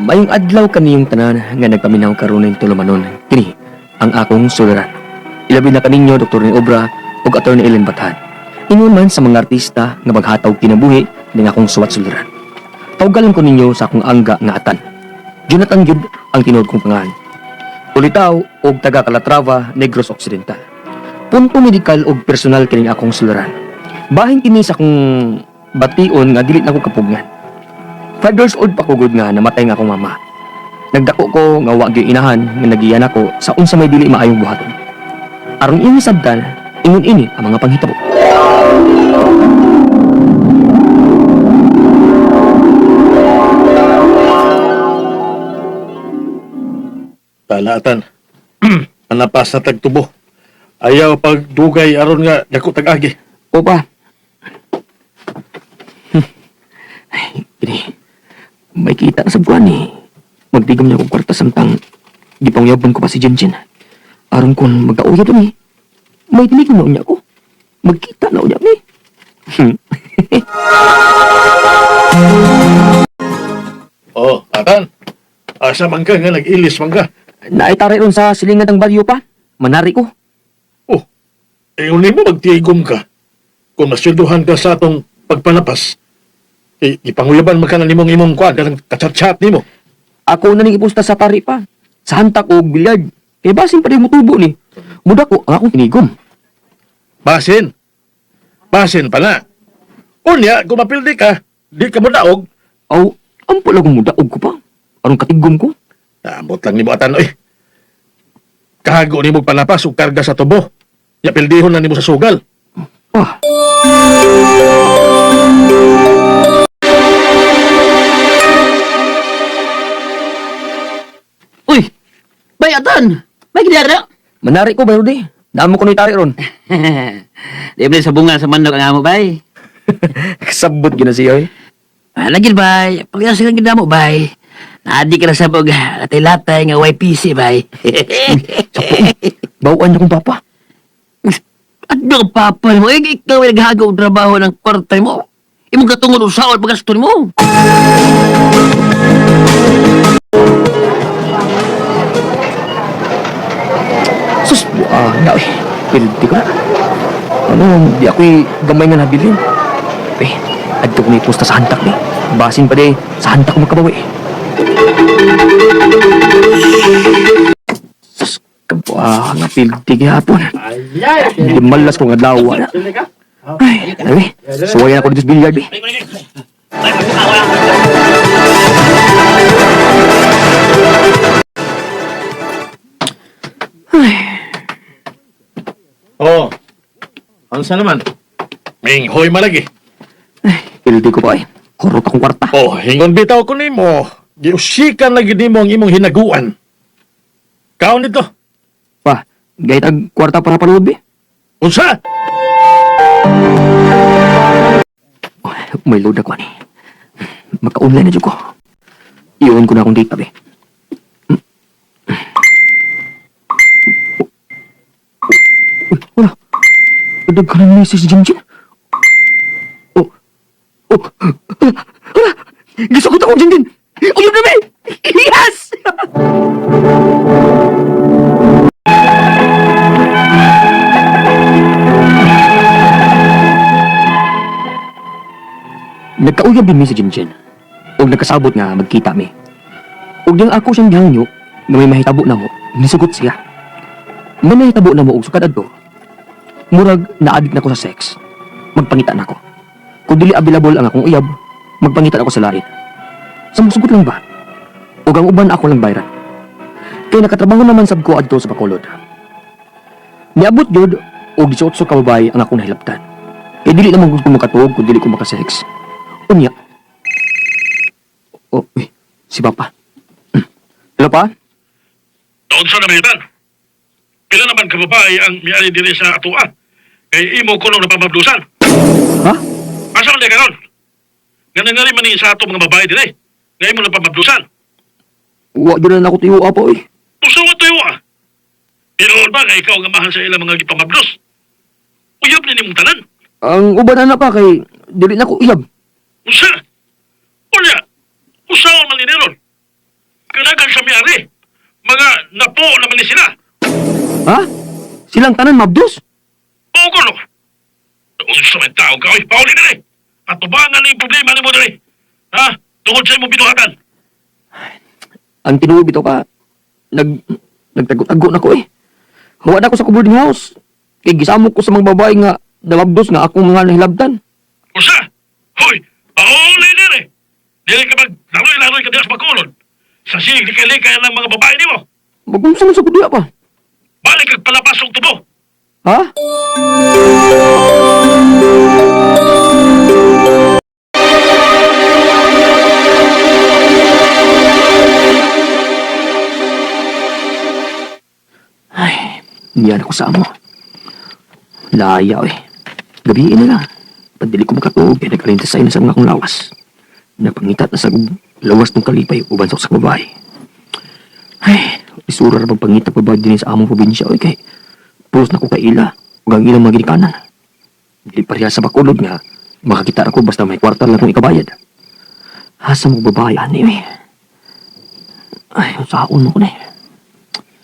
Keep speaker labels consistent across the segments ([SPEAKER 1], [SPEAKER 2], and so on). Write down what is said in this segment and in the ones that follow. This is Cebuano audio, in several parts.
[SPEAKER 1] Mayong adlaw kaniyong tanan nga nagpaminaw karon ning tulumanon. Kini ang akong suliran. Ilabi na kaninyo Dr. ni Obra ug Attorney Ellen Bathan. Ingon man sa mga artista nga maghataw kinabuhi ning akong suwat suliran. Tawgalan ko ninyo sa akong angga nga atan. Jonathan gyud ang tinuod kong pangalan. Ulitaw og taga Calatrava, Negros Occidental. Punto medikal og personal kining akong suliran. Bahin kini sa akong bation nga dili na ko kapugngan. 5 years old pa ko gud nga namatay nga akong mama. Nagdako ko nga wa gyud inahan nga nagiyan ako sa unsa may dili maayong buhaton. Aron inyong sabtan, ingon ini ang mga panghitabo.
[SPEAKER 2] Talatan. Panapas na tagtubo. Ayaw pagdugay aron nga dako tag-agi.
[SPEAKER 1] Opa. Ay, kini. May kita na sa buwan eh. Magtigom niya kong kwarta samtang gipangyaban ko pa si Jinjin. Aron kon magkauyab ni. May tinig na unya ko. Magkita na unya mi.
[SPEAKER 2] Oh, atan. Asa man ka nga nag-ilis man ka.
[SPEAKER 1] Naitari ron sa silingan ng baryo pa. Manari ko.
[SPEAKER 2] Oh, ingon nimo magtigom ka. Kung nasweldohan ka sa atong pagpanapas, eh, ipanguyaban man ka na nimong imong kuan kanang kachat-chat nimo.
[SPEAKER 1] Ako na ning ipusta sa pari pa. Sa hantak og bilyard. Kay basin pa rin mutubo ni. Muda ko ang akong tinigom.
[SPEAKER 2] Basin. Basin pa na. Unya, kung mapildi ka, di ka mo daog.
[SPEAKER 1] Aw, ampo lang muda og ko pa. Aron katigom ko.
[SPEAKER 2] Ambot lang nimo atan oy. Kahago nimo panapas ug karga sa tubo. Ya pildihon na nimo sa sugal.
[SPEAKER 1] Ah.
[SPEAKER 3] Uy! Bay, atan! May gidara!
[SPEAKER 1] Manari ko ba di? Damo ko ni tari ron.
[SPEAKER 3] Di ba sa bunga sa manok ang amo, bay?
[SPEAKER 1] Kasabot gyud na siya eh.
[SPEAKER 3] Ah, lagi, bay. Pagkasa kang gidamo, bay. Naadi ka na sa bog, latay-latay nga YPC, bay.
[SPEAKER 1] Bawaan niya kong papa.
[SPEAKER 3] Ano ka, papa mo? Eh, ikaw ay naghago og trabaho ng kwarta mo. Imong katungod usaon pagkasto mo.
[SPEAKER 1] Sus, buah na eh. Pildi ko na. Ano, di ako'y gamay nga nabilin. Eh, adto ko ni pusta sa hantak ni. Basin pa di, sa hantak ko magkabawi. Sus, kabuah nga pildi gihapon. Hindi malas ko nga adlaw na. Ay, ay, suwayan ako dito sa bilyard eh.
[SPEAKER 2] Oh. Ano sa naman? Minghoy malagi.
[SPEAKER 1] Pildi ko pa eh. Kurot akong kwarta.
[SPEAKER 2] Oh, hingon bitaw ko nimo. Giusikan lagi nimo ang imong hinaguan. Kaon nito.
[SPEAKER 1] Pa, gayit ang kwarta para paluod eh.
[SPEAKER 2] Unsa?
[SPEAKER 1] Oh, may load ako ani. Maka-online na jud ko. Iyon ko na akong data be. Uy, wala. Daghan ng message si Jinjin. Oh. Oh. Wala. Wala. Gisukot ako Jinjin. Uyab na be. Yes! Nagkauyab din mi si Jinjin. Og nagkasabot nga magkita mi. Og diyang ako siyang gihangyo nga may mahitabo na mo, nisugot siya. May nahitabo na mo og sukad adto. Murag naadik na ko sa sex. Magpangita na ko. Kung dili available ang akong uyab, magpangita na ako sa lain. Sa musugot lang ba? Og ang uban ako lang bayran. Kay nakatrabaho naman sab ko adto sa Bacolod. Niabot gyud og 18 ka babae ang akong nahilabtan. Kay dili naman gud ko makatuog kung dili ko makasex. Unya. Oh, uy, si Papa. Hello pa?
[SPEAKER 2] Unsa na tan? Pila naman ka babae ang miari diri sa atoa? Kay imo kuno napamabdusan.
[SPEAKER 1] Ha?
[SPEAKER 2] Asa man di karon? Nga nangari man ni sa ato mga babae diri. Nga imo napamabdusan.
[SPEAKER 1] Wa gyud na ako tiyo pa oy.
[SPEAKER 2] Unsa wa tuyo ah? Tinuod ba nga ikaw ang amahan sa ilang mga gipamabdos? Uyab ni nimong tanan.
[SPEAKER 1] Ang uban na pa kay dili na ko uyab.
[SPEAKER 2] Unsa? Unya, usaon man ni ron. ni sila.
[SPEAKER 1] Ha? Silang tanan mabdos?
[SPEAKER 2] Oo, kuno. Unsa man tao ka, oy, pauli diri. Atubangan ni problema nimo diri. Ha? Tungod sa imong binuhatan.
[SPEAKER 1] Ang tinuod bitaw ka, nagtago-tago na ko eh. Huwa na ko sa boarding house. Kay gisamok ko sa mga babae nga namabdos nga akong mga nahilabtan.
[SPEAKER 2] Usa? Hoy, pauli diri. Dili ka mag laroy-laroy ka diha sa Bacolod. Sa sige likay-likay ng mga babae nimo.
[SPEAKER 1] Magunsa man sa kudiya pa.
[SPEAKER 2] Balik kag palapasong tubo.
[SPEAKER 1] Ha? Ay, niyan ako sa amo. Laya, eh. Gabiin na lang. Pagdili ko makatuog, kaya nagkalinta sa ina sa mga akong lawas. Napangitat na sa lawas ng kalipay uban sa sa babae. Ay, isura ra pagpangita pa ba din sa among probinsya, oy, kay pulos na ko kaila ug ang ilang mga ginikanan. Dili pareha sa Bacolod nga makakita ra ko basta may kwarta lang akong ikabayad. Asa mo babae ani eh. Ay, saon mo ko na eh.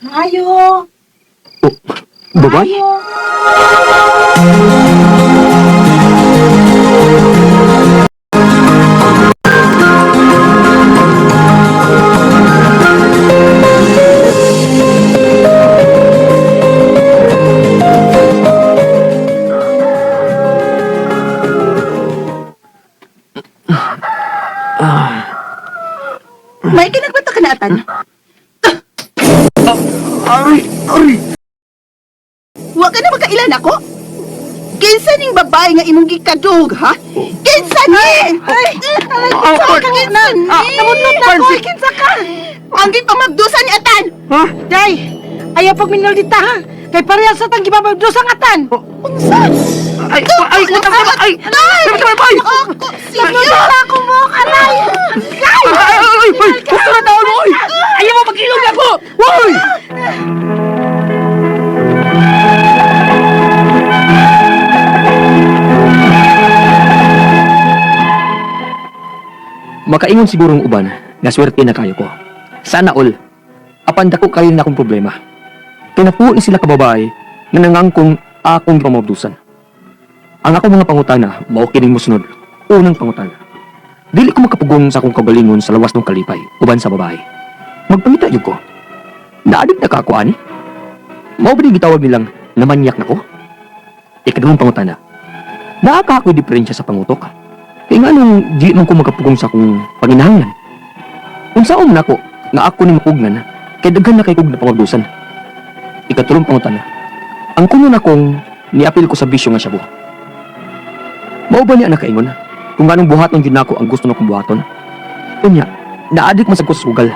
[SPEAKER 4] Maayo!
[SPEAKER 1] Oh, babae?
[SPEAKER 4] Maayo! May kinagbata ka na atan.
[SPEAKER 1] Aray, aray.
[SPEAKER 4] Wa ka na magkailan ako? Kinsa ning babae nga imong gikadug, ha? Kinsa ni? Ay, kinsa ka kinsa ni? Namudlot na ko, kinsa ka? Ang gipamabdusan ni Atan.
[SPEAKER 1] Ha?
[SPEAKER 5] Day, ayaw pagminol dita ha. Kay parehas sa tang gipamabdos ang atan.
[SPEAKER 4] Unsa?
[SPEAKER 1] Ay, ay, ay, ay,
[SPEAKER 4] Ay!
[SPEAKER 1] ay, ay,
[SPEAKER 4] Ako, sige.
[SPEAKER 5] Ako mo, aray!
[SPEAKER 1] ay, ay, ay, ay, gusto na taon mo, oy! Ayaw mo mag-ilog ako! Hoy! Makaingon siguro ang uban nga swerte na kayo ko. Sana all. Apan dako kayo na akong problema. Kinapuo ni sila kababae nga nangangkong akong pamabdusan. Ang akong mga pangutana mao kining mosunod. Unang pangutana. Dili ko makapugong sa akong kagalingon sa lawas ng kalipay uban sa babae. Magpangita jud ko. Naadik na ka ako ani. Mao ba ni gitawag nilang namanyak na ko? Ikaduhang pangutana. Naa ka ako'y diferensya sa pangutok. Kaya nga nung di man ko makapugong sa akong panginahanglan. Unsaon man ako nga ako ni mapugnan kay daghan na kay kog napamabdusan. Ikatulong pangutana. Ang kuno na kong niapil ko sa bisyo nga shabu. Mao ba niya nakaingon? Kung anong buhaton gyud nako ang gusto nakong buhaton. Unya, naadik man sad ko sa sugal.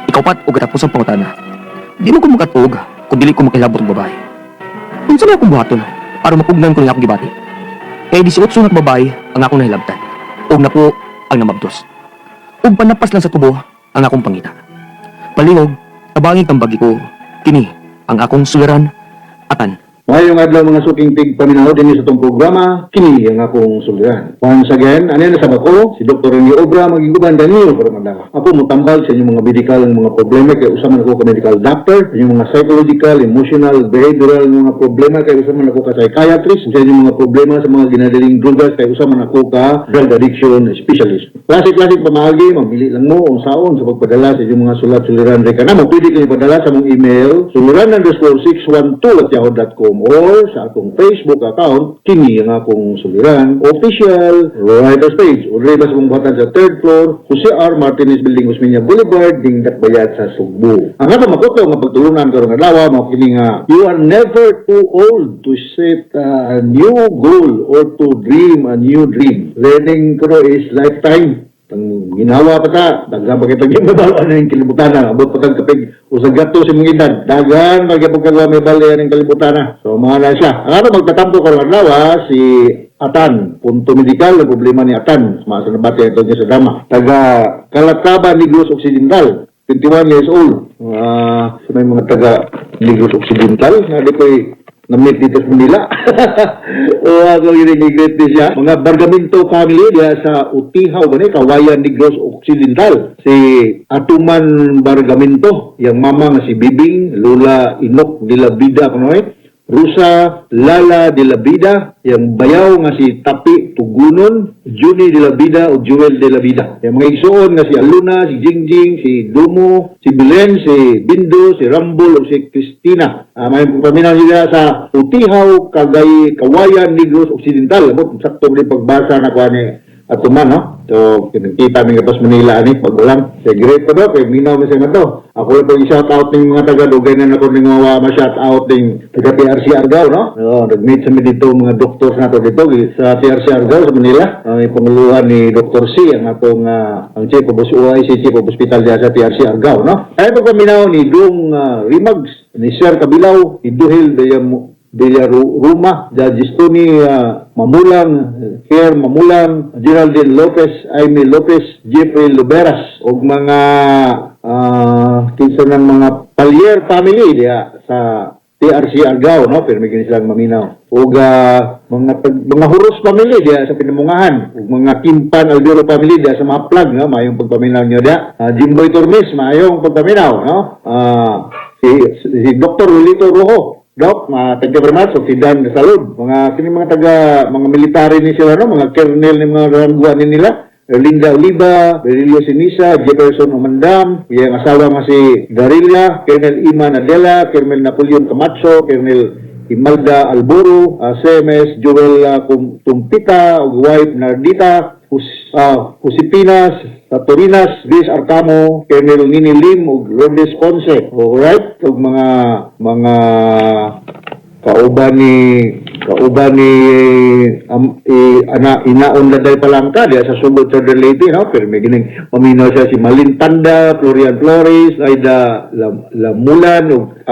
[SPEAKER 1] Ikaupat og katapusang pangutana. Di man ko makatuog kung dili ko makilabot og babae. Unsa man akong buhaton aron mapugnan ko ning akong gibati? Kay 18 na ka babae ang akong nahilabtan. Ug napo ang namabdos. Ug panapas lang sa tubo ang akong pangita. Palihog, tabangi kang bagi ko. Kini ang akong suliran atan.
[SPEAKER 6] Ngayong adlaw mga suking tig paminaw dinhi sa itong programa, kini ang akong suliran. Once again, ano na sa ko, si Dr. Rene Obra magiguban kanino karong adlaw. Ako motambal sa inyong mga medical ang mga problema kay usa man ako ka medical doctor, sa inyong mga psychological, emotional, behavioral mga problema kay usa man ako ka psychiatrist, sa inyong mga problema sa mga ginadaling drugas kay usa man ako ka drug addiction specialist. Klase-klase pamaagi, mamili lang mo unsaon sa pagpadala sa inyong mga sulat suliran rekanamo. Pwede kayo padala sa mong email suliran_612@yahoo.com or sa akong Facebook account kini ang akong suliran official writers page. O diri ba sa mong buhatan sa third floor, Jose R. Martinez Building, Osmeña Boulevard, Dingdat Bayat sa Sugbo. Ang atong makuto nga pagtulunan karong adlaw mao kini nga you are never too old to set a new goal or to dream a new dream. Learning kuno is lifetime. Tang ginawa pa ta, daghan pa kitag mabaluan na yung kalibutan na. Abot pa tag kapig usag gato sa imong edad. Daghan magyapon ka may bali ang kalibutan na. So mga na siya. Ang ano magtatampo karon adlaw ah, si Atan, punto medikal ang problema ni Atan. Maasa na bati ito niya sa drama. Taga Calatrava, Negros Occidental. 21 years old. Sa may mga taga Negros Occidental na di ko'y Na-meet dito sa Manila. O ako i-greet din siya. Mga Bargaminto family diha sa Utihaw ba ni, Kawayan, Negros Occidental. Si Atuman Bargaminto, yang mama nga si Bibing, Lola Inok de la Vida kuno eh. Rusa Lala de la Vida, yang bayaw nga si Tapi Tugunon, Juni de la Vida o Jewel de la Vida. Yang mga igsuon nga si Aluna, si Jingjing, si Dumo, si Belen, si Bindo, si Rambol o si Christina. May paminaw sila sa Utihaw, Kagay, Kawayan, Negros Occidental. Amot, sakto rin pagbasa na kuha ni Atuman, no? So, kinakita mi nga Manila ani pag ulang. Sa great ko do, kay minaw mi sa to. Ako lang pag i-shout out ning mga taga dugay na nako ning mga ma-shout out ning taga TRC Argao, no? Oo, nag-meet sa mi dito mga doktor nato dito sa TRC Argao sa Manila. Ang panguluhan ni Dr. C ang atong ang Chief of OIC Chief of Hospital diya sa TRC Argao, no? Ay pagpaminaw ni Dong Rimags, ni Sir Kabilaw, ni Duhil Villaruma, Judge Tony Mamulang, Kier Mamulang, Geraldine Lopez, Amy Lopez, Jeffrey Luberas, ug mga kinsa ng mga Palier family diha sa TRC Argao, no? Pero may silang maminaw. Ug mga Huros family diha sa Pinamungahan, ug mga Kimpan Albero family diha sa Maplag, no? Maayong pagpaminaw niyo diha. Jimboy Tormes, maayong pagpaminaw, no? Si Dr. Lolito Rojo, Doc, thank you very much. So, si Dan Salud, mga kini mga taga mga military ni sila, no, mga colonel ni mga rangguan ni nila. Erlinda Oliva, Berilio Sinisa, Jefferson Umandam, iyang asawa nga si Darilla, Colonel Iman Adela, Colonel Napoleon Camacho, Colonel Imelda Alboro, CMS Joel Tumpita, ug wife Nardita, Josepina Satorinas, Grace Arcamo, Colonel Nini Lim, ug Lourdes Ponce. Alright, ug mga kauban ni ana inaon Daday Palangka diya sa Sugod Southern Leyte, no? Pero may gining paminaw siya si Malin Tanda, Florian Flores, Aida Lamulan ug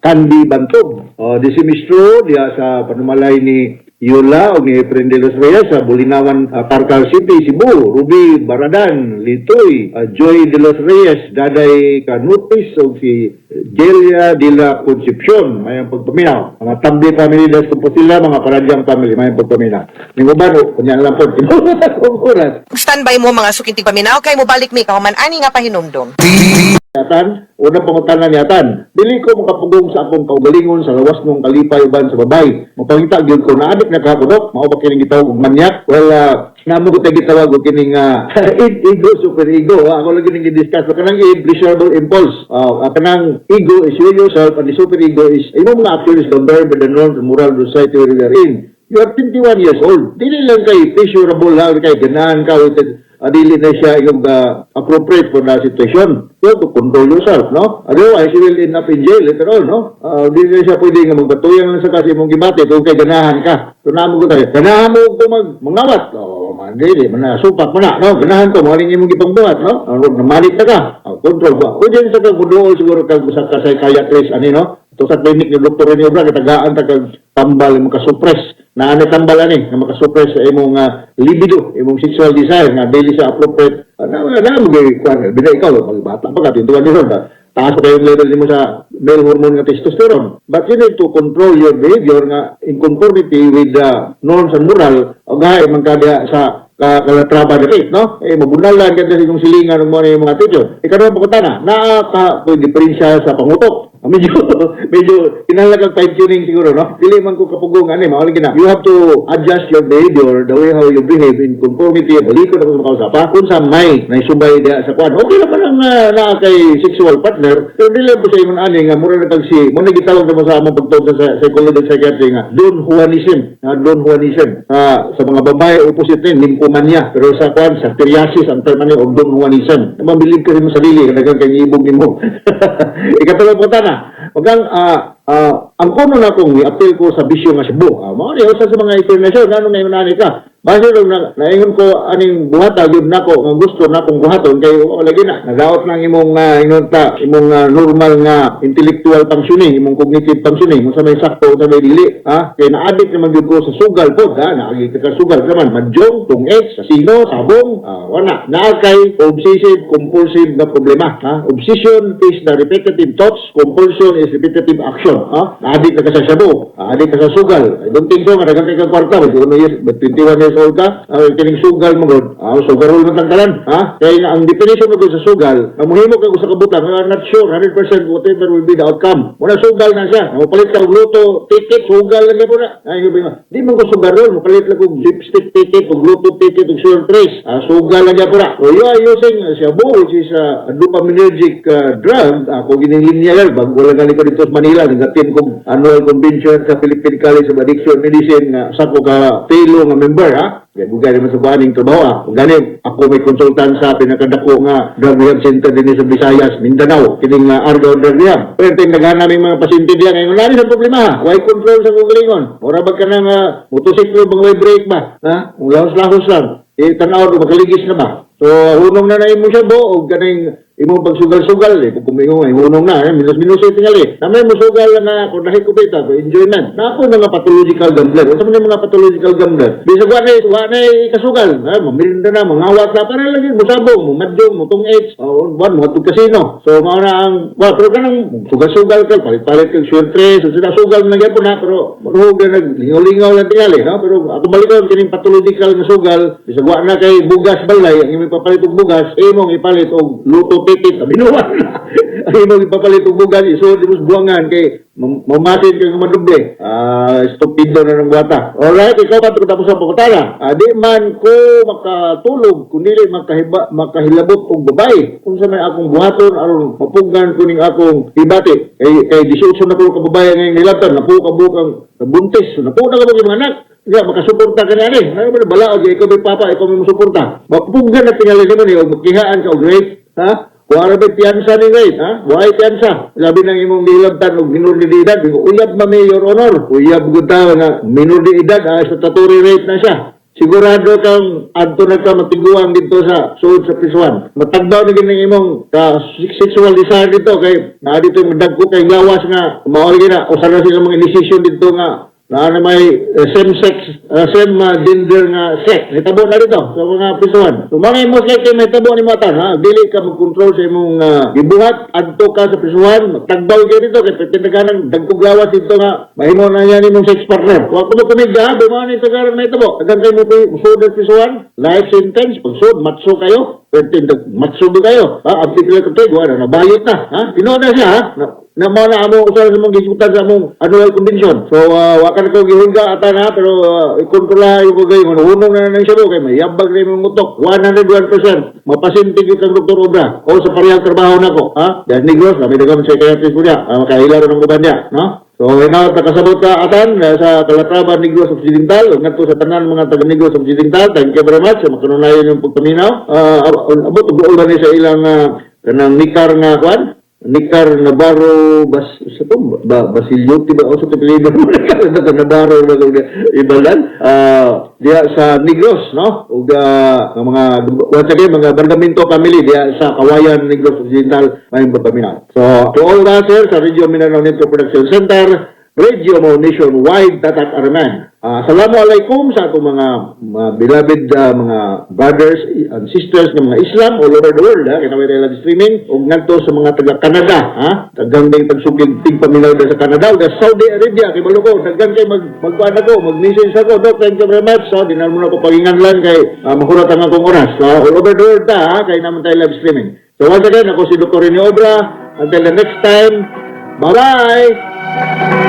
[SPEAKER 6] Candy Bantog. Di si Mistro diya sa panumalay ni Yola o ni Efren de los Reyes sa Bulinawan, Carcar City, Cebu, Ruby Baradan, Litoy, Joy de los Reyes, Daday Canutis o si Jelia de la Concepcion, mayang pagpaminaw. Mga Tambi family das Compostela, mga Paradyang family, mayang paminaw. Ning uban, o, kunya lang po, tinuod oras.
[SPEAKER 7] Standby mo mga sukintig paminaw kay mobalik mi kahuman ani nga pahinumdom.
[SPEAKER 6] Atan, unang pangutana ni Atan, dili ko makapugong sa akong kaugalingon sa lawas mong kalipay uban sa babay. Mapangita gyud ko na adik na ka Dok, mao ba kining gitawag og manyak? Well, namo ko tay gitawag og kining id, ego, super ego. Ako lang kining gi-discuss. So, kanang id, pleasurable impulse. Kanang ego is you yourself and the super ego is imong mga actions governed by the norms and moral of society where we are in. You are 21 years old. Dili lang kay pleasurable ha, kay ganahan ka, dili na siya yung appropriate for the situation. You have to control yourself, no? Otherwise, you will end up in jail later on, no? Dili na siya pwede nga magbatuyang lang sa kasi imong gibati kung kay ganahan ka. So, naamo ko tayo. Ganahan mo ko mangawat. Oh, man, dili, man na, supak mo na, no? Ganahan ko, mga imong gipangbuhat, no? Namalit na ka. Control ba? O dyan sa kag siguro kag usa ka psychiatrist, ani, no? Ito sa clinic ni Dr. Rene Obra, kitagaan ta kag tambal makasuppress. Na ani tambal ani nga makasuppress sa imong libido, imong sexual desire nga dili sa appropriate. Na mo gay kuan, bida ikaw magbata pa ka 21 years old. Taas pa kayong level nimo sa male hormone nga testosterone. But you need to control your behavior nga in conformity with the norms and moral ug man ka diha sa kalatraba diri, no? Eh, mabunalan ka sa imong silingan ug mo na imong attitude. Ikaduhang pangutana, naa ka ko'y diferensya sa pangutok. Medyo kinahanglan kag fine tuning siguro, no? Dili man ko kapugong ani, mao lagi na. You have to adjust your behavior, the way how you behave in conformity. Baliko na ko sa makausap, ha? Kung sa may naisubay diha sa kuan. Okay lang man ang naa kay sexual partner, pero dili po sa imong ani nga mura na kag si mo na gitawag na mo sa among pagtuon sa psychology and psychiatry nga Don Juanism, nga Don Juanism. Sa mga babae opposite ni nymphomania, pero sa kuan sa psoriasis ang term ani og Don Juanism. Mabilib ka sa imong sarili kay kay ibog nimo. Ikatulo pangutana, wagang ang kuno na kong i-appeal ko sa bisyo nga shabu. Mao ni usa sa mga explanation ngano ngayon nani ka. Base rong na, naingon ko aning buhata gyud nako nga gusto na akong buhaton kay o lagi na nagaot lang imong ingon ta imong normal nga intellectual functioning, imong cognitive functioning, unsa may sakto, unsa may dili, ha? Kay na-addict naman gyud ko sa sugal pod, ha? Naagi ka sa sugal naman, mahjong, tong-its, casino, sabong, wala naa kay obsessive compulsive na problema, ha? Obsession is the repetitive thoughts, compulsion is repetitive action, ha? Na-addict ka sa shabu, addict ka sa sugal. I don't think so nga daghan kay kang kwarta, but years, but 21 years old ka, kining sugal mo gud, sugarol man tangkalan, ha? Kay nga ang definition mo gud sa sugal, ang muhimo ka sa kabutang, you are not sure 100% whatever will be the outcome. Muna sugal na siya. Mopalit ka og lotto ticket, sugal lang gyud na. Ay, gabi nga. Di man ko sugarol, mopalit lang og lipstick ticket, og lotto ticket, og surprise. Sugal lang gyud na. So you are using shabu, which is a dopaminergic drug. Ako ginilinya yan, bago lang gali ko dito sa Manila, nag-attend kong annual convention sa Philippine College of Addiction Medicine nga sa ko ka fellow nga member, ha. Kaya bugay naman sa baning trabaho, ah. Kung gani, ako may consultant sa pinakadako nga drug rehab center din sa Visayas, Mindanao, kining Argao Drug Rehab. Pero daghan namin mga pasyente diyan ngayon, wala sa problema, ha. Way control sa kaugalingon? Mura ba ka ng motosiklo bang way brake ba? Ha? Kung lahos-lahos lang. Eh, tanaw, makaligis na ba? So, hunong na na imo siya bo, o ganing imong pagsugal-sugal, eh. Kung kumingo, ay hunong na, eh, minus-minus eh, tingali. Na may musugal lang na, kung dahil ko pita, for enjoyment. Na ako mga pathological gambler. Unsa man yung mga pathological gambler? Bisag wa na kasugal, ha, mamirinda na, mangawat na, para lagi, musabong, mumadyong, mutong-its, oh, buwan, mga kasino. So, mao na ang, well, pero kanang sugal-sugal ka, palit-palit kag syempre, so sila sugal na gyapon na, pero maruhog na naglingaw-lingaw lang tingali, ha? Pero ako balikon, kining pathological nga sugal, bisag wa na kay bugas balay, ang imong ipapalit og bugas, imong ipalit og lotto ticket, binuwan na. Ang imong ipapalit og bugas, isuod mo sa buwangan kay mamasin kay madoble. Stupido na ng bata. Alright, ikaw pa tapos sa pangutana. Di man ko makatulog kung dili makahilabot og babae. Kung sa may akong buhaton aron mapugngan ko ning akong hibati. Kay 18 na ko ka babae ngayong nilabtan, napo ka bukang nabuntis, napo na ka mga anak. Ya, makasuporta ka na ni. Ano ba balaod ikaw may papa, ikaw may musuporta. Mapuggan na tingali nimo ni og makihaan ka og rape, ha? Wala ba piyansa ni rape, ha? Why piyansa? Labi nang imong gilabtan og minor de edad, uyab ma may, Your Honor. Uyab gud ta nga minor de edad, ah, statutory rape na siya. Sigurado kang adto na ka matiguang dito sa suod sa prisuan. Matagbaw na gini imong ka sexual desire dito kay naa dito yung dagko kay lawas nga mao lagi na usa na sila mga decision dito nga naa na may same sex, same gender nga sex. Nitabo na dito sa mga prisuan. So mga most likely may tabo ni mata, ha, dili ka magkontrol sa imong gibuhat adto ka sa prisuan, tagbaw gyud dito kay pertindagan ng dagkog lawas dito nga mahimo na yan imong sex partner. Wa ko mo kumigda, ha, mga ni tagaran may tabo. Dagan kay mo musulod sa prisuan, life sentence, pagsud matso kayo. Pertindag matso do kayo. Ha, abdi pila ka tuig, wala nabayot na, ha? Tinuod na siya, ha? Na mao na amo usa sa mong gisgutan sa among annual convention. So wa ka na ko gihulga ata na, pero ikontrola yung kagay hunong na nang siya kay mayabag na imong utok. 101% mapasintig gyud kang Dr. Obra o sa parehang trabaho nako, ha? Diyan Negros, kami daghan psychiatrist ko niya, makaila ron ang uban niya, no? So, ikaw, nakasabot ka atan sa Calatrava, Negros Occidental, ug ngadto sa tanan mga taga Negros Occidental, thank you very much sa makanunayon yung pagpaminaw. Abot og duol ba ni sa ilang kanang Nikar nga kwan? Nikar Navarro Bas sa to ba Basilio ba o sa apelyido Nikar Navarro na ibalan diya sa Negros, no, ug ang mga once again mga Bargamento family diya sa Kawayan, Negros Occidental, may paminaw. So to all us here sa Radio Mindanao Network Production Center, Radio Mo Nationwide, Tatak Arman. Assalamualaikum sa atong mga beloved mga brothers and sisters ng mga Islam all over the world, ha, kay naa live streaming ug ngadto sa mga taga Canada, ha, daghang ding tagsugig tigpaminaw sa Canada ug sa Saudi Arabia. Kay balo ko daghan kay magkuan ako, mag-message ako, "Doc, thank you very much." So di na mo na ko paginganlan kay mahurat ang akong oras. So all over the world ta, ha, kay naman tayo live streaming. So once again, ako si Dr. Rene Obra. Until the next time, bye bye.